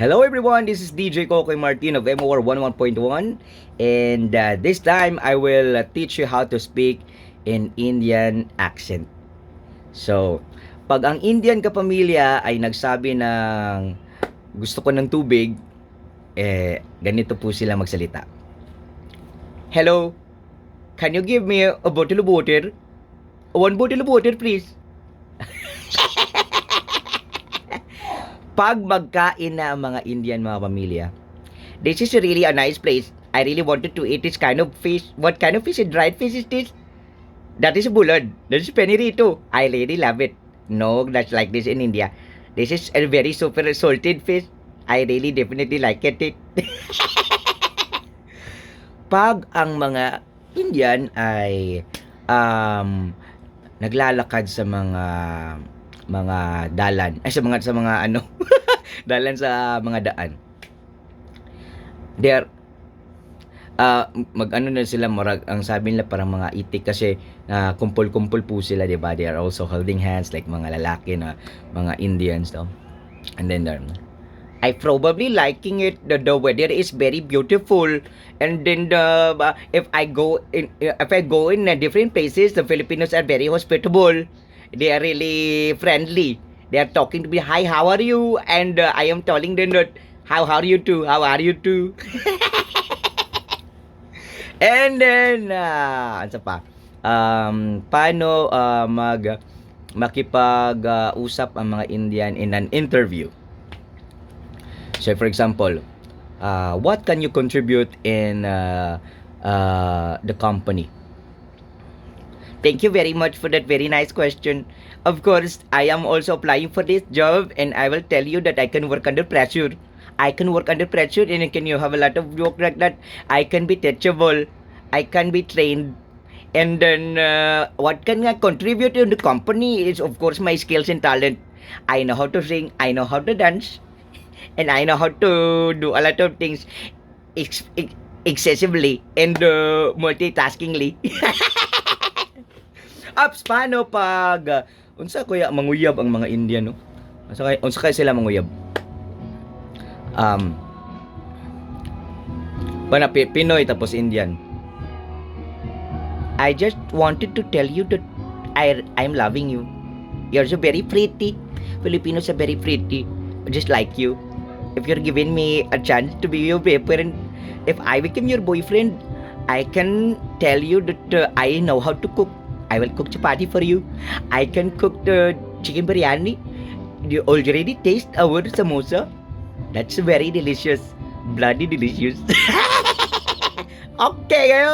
Hello everyone, this is DJ Kokoy Martin of MOR 11.1 and this time I will teach you how to speak in Indian accent. So, pag ang Indian kapamilya ay nagsabi ng "Gusto ko ng tubig," eh ganito po sila magsalita. "Hello, can you give me a bottle of water? One bottle of water, please." Pag magkain na ang mga Indian, mga pamilya, "This is really a nice place. I really wanted to eat this kind of fish. What kind of fish? Dried fish is this? That is bulad. That is penirito. I really love it. No, that's like this in India. This is a very super salted fish. I really definitely like it." Pag ang mga Indian ay naglalakad sa mga dalan ay sa mga ano dalan, sa mga daan, they are mag-ano na sila, murag ang sabi nila parang mga itik kasi kumpol-kumpol po sila, 'di ba? They are also holding hands like mga lalaki na mga Indians, no? And then they're, "I probably liking it. The weather is very beautiful, and then the if I go in different places, the Filipinos are very hospitable. They are really friendly. They are talking to me, 'Hi, how are you?' And I am telling them that how are you too? How are you too?" And then, ano pa? Paano mag makipag-usap ang mga Indian in an interview? So for example, "What can you contribute in the company?" "Thank you very much for that very nice question. Of course, I am also applying for this job and I will tell you that I can work under pressure. I can work under pressure and can you have a lot of work like that. I can be teachable. I can be trained. And then what can I contribute in the company is, of course, my skills and talent. I know how to sing, I know how to dance, and I know how to do a lot of things excessively and multitaskingly." Ups, paano pag unsa kuya manguyab ang mga Indian, no? Unsa kay sila manguyab? Pana Pinoy tapos Indian. "I just wanted to tell you that I'm loving you. You're so very pretty. Filipinos are very pretty, just like you. If you're giving me a chance to be your boyfriend, if I become your boyfriend, I can tell you that I know how to cook. I will cook chapati for you. I can cook the chicken biryani. You already taste our samosa? That's very delicious. Bloody delicious." Okay kayo!